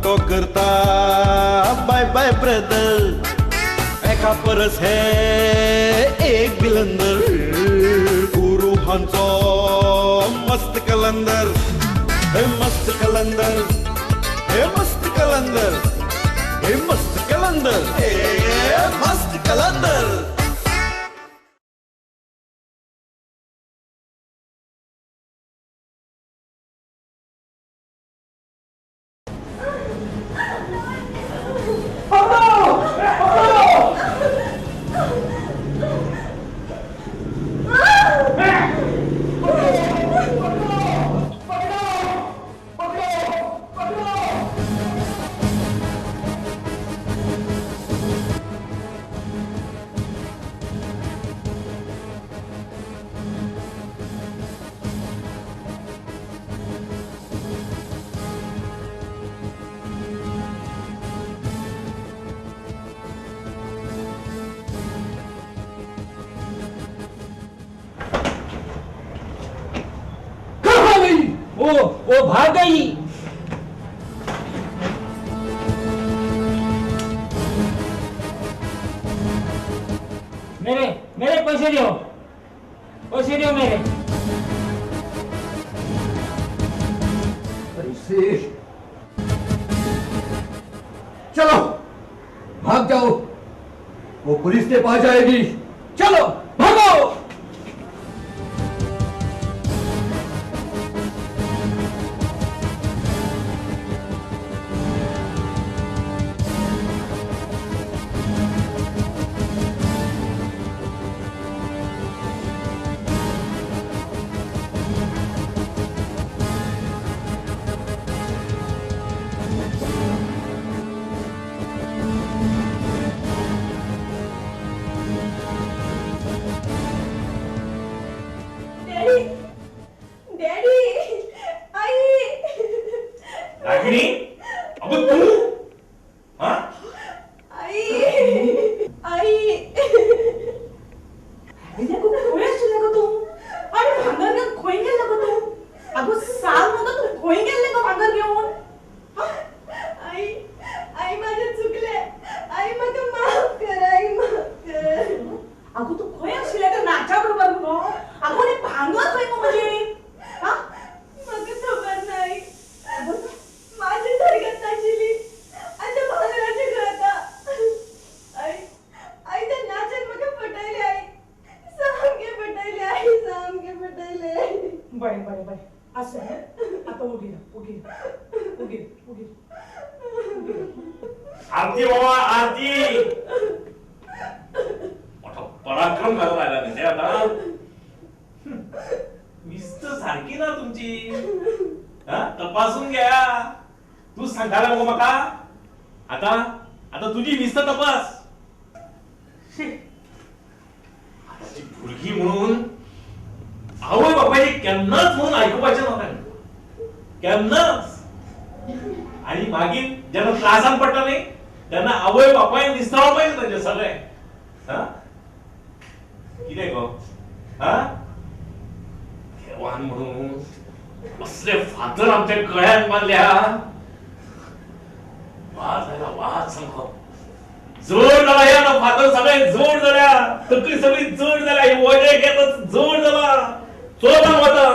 तो करता बाय बाय ब्रदर. एका परस हे एक बिलंदर, गुरु हांचो मस्त कलंदर. हे मस्त कलंदर, हे मस्त कलंदर, हे मस्त कलंदर, हे मस्त कलंदर. वो भाग गई. मेरे मेरे पैसे दो, पैसे दो मेरे पैसे. चलो भाग जाओ, वो पुलिस के पास जाएगी. चलो भागो. आरती बाबा आरती. मोठा पराक्रम घालून आयला न्ही ते आता. मिस्त सारकी ना तुमची. तपासून घ्या. तू सांगताला मगो म्हाका. आता आता तुझी मिस्त तपास. आताची भुरगीं म्हणून आवय बापायची केन्नाच म्हणून आयकुपाचें ना तांकां, केन्नाच. आनी मागीर जेन्ना त्रासान पडटा न्ही तेन्ना आवय बापायन निस्तारो पाहिजे तांचे सगळें. कितें गो देवान म्हणून असले फातर आमच्या गळ्यान बांदल्या. वाज आयला वाज सामको. जड जाला हे आतां फातर सगळे जड जाल्या, तकली सगळी जड जाल्या, हे वजें घेतच जड जाला, चोरपाक वता.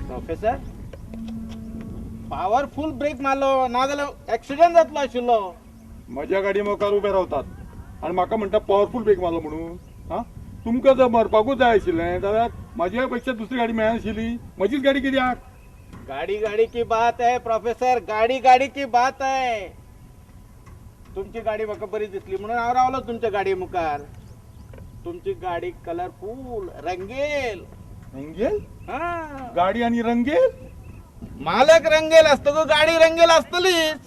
प्रोफेसर पावरफुल ब्रेक मारलो ना जाल्यार एक्सिडेंट जातलो आशिल्लो. म्हज्या गाडी मुखार उबे रावतात आनी म्हाका म्हणटा पावरफुल ब्रेक मारलो म्हणून. हां, तुमकां जर मरपाकूच जाय आशिल्लें जाल्यार म्हज्या पेक्षा दुसरी गाडी मेळनाशिल्ली, म्हजीच गाडी कित्याक? गाडी गाडी की बात है प्रोफेसर, गाडी गाडी की बात है. तुमची गाडी म्हाका बरी दिसली म्हणून हांव रावलो तुमच्या गाडी मुखार. तुमची गाडी कलरफुल, रंगेल. रंगेल? गाडी आनी रंगेल? मालक रंगेल आसतकूच गाडी रंगेल आसतलीच.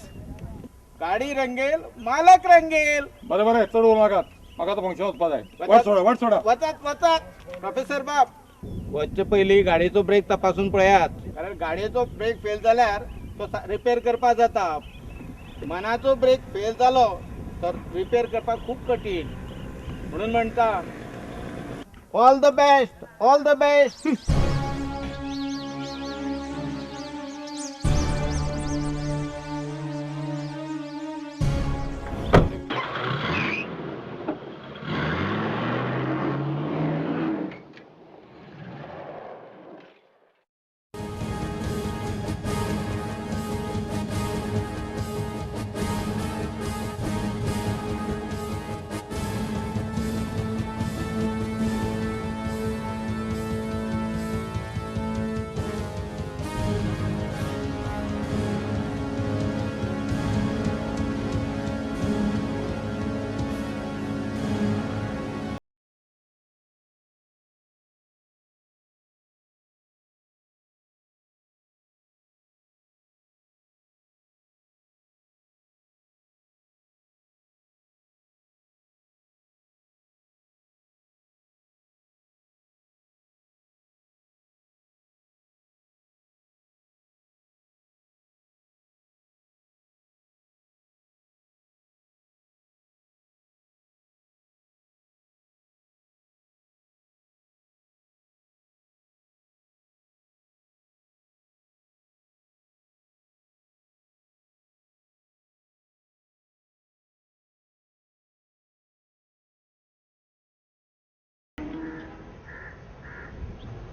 गाडी रंगेल, मालक रंगेल. बरें बरें, चड उलोवं नाकात, म्हाका आतां फंक्शन वचपा जाय. वाट सोडा, वाट सोडा. वचात वचात प्रोफेसर बाब. वचचे पयलीं गाडयेचो ब्रेक तपासून पळयात, कारण गाडयेचो ब्रेक फेल जाल्यार तो रिपेर करपाक जाता. मनाचो ब्रेक फेल जालो तर रिपेर करपाक खूब कठीण. म्हणून म्हणटा all the best, all the best.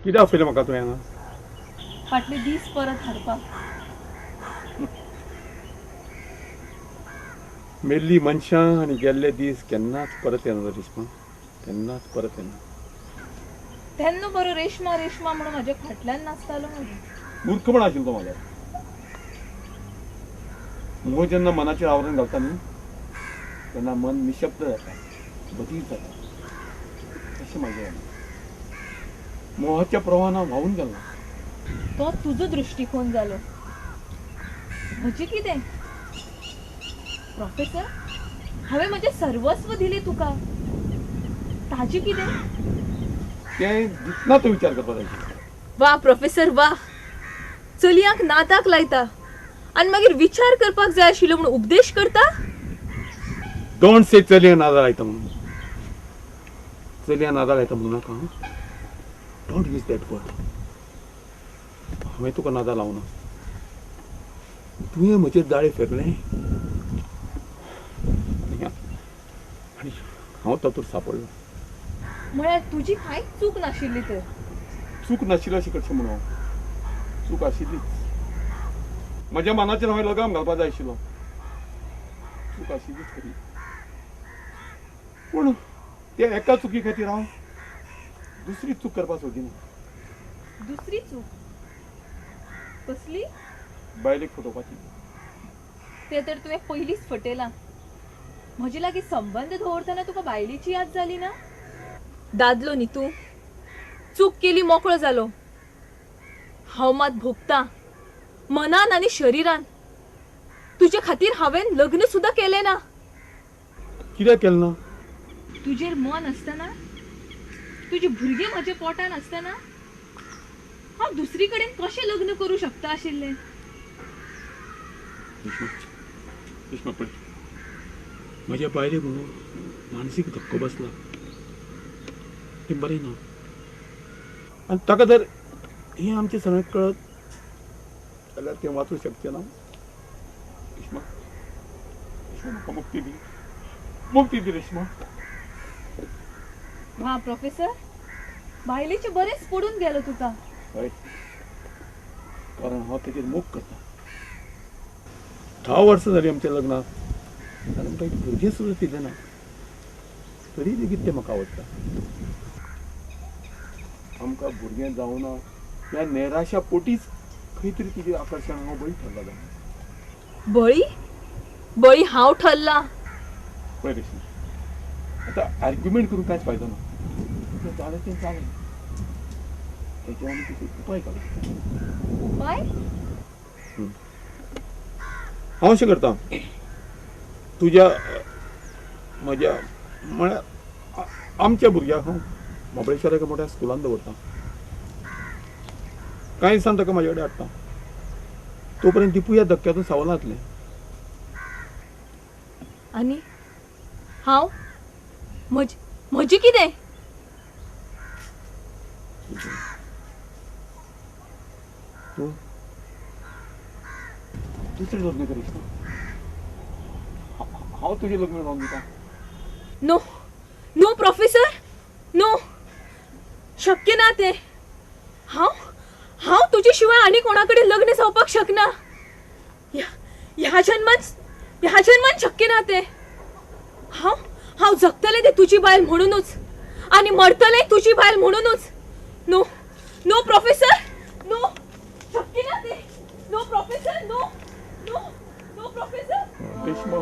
कित्याक आपयलें म्हाका तुवें हांगा? फाटले दीस परत हाडपाक. मेल्ली मनशां आनी गेल्ले दीस केन्नाच परत येना रेश्मा, केन्नाच परत येना. तेन्ना बरो रेश्मा रेश्मा म्हणून म्हज्या फाटल्यान नाचतालो. मूर्खपण आशिल्लो तो म्हाका. मोह जेन्ना मनाचेर आवरण घालता न्ही तेन्ना मन निशब्द जाता, बधीर जाता. तशें म्हाजें जालें. मोहाच्या प्रवाहान व्हांवून गेलो. तो तुजो दृष्टिकोन जालो, म्हजें कितें प्रोफेसर? हांवें म्हजें सर्वस्व दिलें तुका, ताजें कितें? तें दितना तो विचार करपाक जाय. वा प्रोफेसर वा, चलयांक नाताक लायता आनी मागीर विचार करपाक जाय आशिल्लो म्हूण उपदेश करता. Don't से चलयांक नादा लायता म्हणून. चलयांक नादा लायता म्हणून नाका. Don't use that word. हांवें तुका नादा लावना. तुवें म्हजेर जाळें फेरलें आनी हांव तातूंत सापडलो. म्हळ्यार तुजी कांयच चूक नाशिल्ली तर? चूक नाशिल्ली अशें कशें म्हणूं? चूक आशिल्लीच. म्हज्या मनाचेर हांवें लगाम घालपाक जाय आशिल्लो. चूक आशिल्लीच खरी, पूण त्या एका चुकी खातीर हांव दुसरी चूक करपाक सोदिना. दुसरी चूक कसली? बायलेक फटोवपाची. ते तर तुवें पयलींच फटयलां. म्हजे लागीं संबंद दवरतना तुका बायलेची याद जाली ना? दादलो न्ही तूं, चूक केली मोकळो जालो. हांव मात भोगता मनान आनी शरिरान. तुजे खातीर हांवें लग्न सुद्दां केलें ना. कित्याक केलें ना? तुजेर मन आसतना, तुजी भुरगीं म्हज्या पोटान आसतना हांव दुसरी कडेन कशें लग्न करूं शकता आशिल्लें? रेश्मा पळय, म्हज्या बायलेक म्हणून मानसीक धक्को बसला, तें बरें ना. आनी ताका जर हें आमचें सगळें कळत जाल्यार तें वाचूंक शकचें ना. रेश्मा, रेश्मा म्हाका मुक्ती दी, मुक्ती दी रेश्मा. वा प्रोफेसर, बायलेचें बरेंच पडून गेलो तुका. हय, कारण हांव ताचेर मोग करता. 10 वर्सां जालीं आमच्या लग्नाक आनी आमकां एक भुरगें सुद्दां दिलें ना, तरी लेगीत तें म्हाका आवडटा. आमकां भुरगें जावना ह्या नैराश्या पोटीच खंय तरी तुजें आकर्शण हांव बळी ठरला. बळी? बळी हांव ठरला? पळय रेश्मा, आतां आर्ग्युमेंट करून कांयच फायदो ना. जालें तें जालें. तेजेर आमी कितें उपाय काडूं. उपाय? हांव अशें करता, तुज्या म्हज्या म्हळ्यार आमच्या भुरग्याक हांव म्हाबळेश्वर एका मोठ्या स्कुलान दवरता. कांय दिसान ताका म्हाजे कडेन हाडटा. तो पर्यंत दिपू ह्या धक्क्यातून सावनातलें. आनी हांव म्हजी कितें? तूं दुसरें लग्न करीस ना? हांव तुजें लग्न लावन दिता. नो नो प्रोफेसर, नो, शक्य ना तें. हांव हांव तुजे शिवाय आनी कोणा कडेन लग्न जावपाक शकना. ह्या जन्मान शक्य ना तें. हांव हांव जगतलें तें तुजी बायल म्हणुनूच आनी मरतलें तुजी बायल म्हणुनूच. नो नो प्रोफेसर, नो, शक्य ना तें. No professor, no no no professor. Reshma,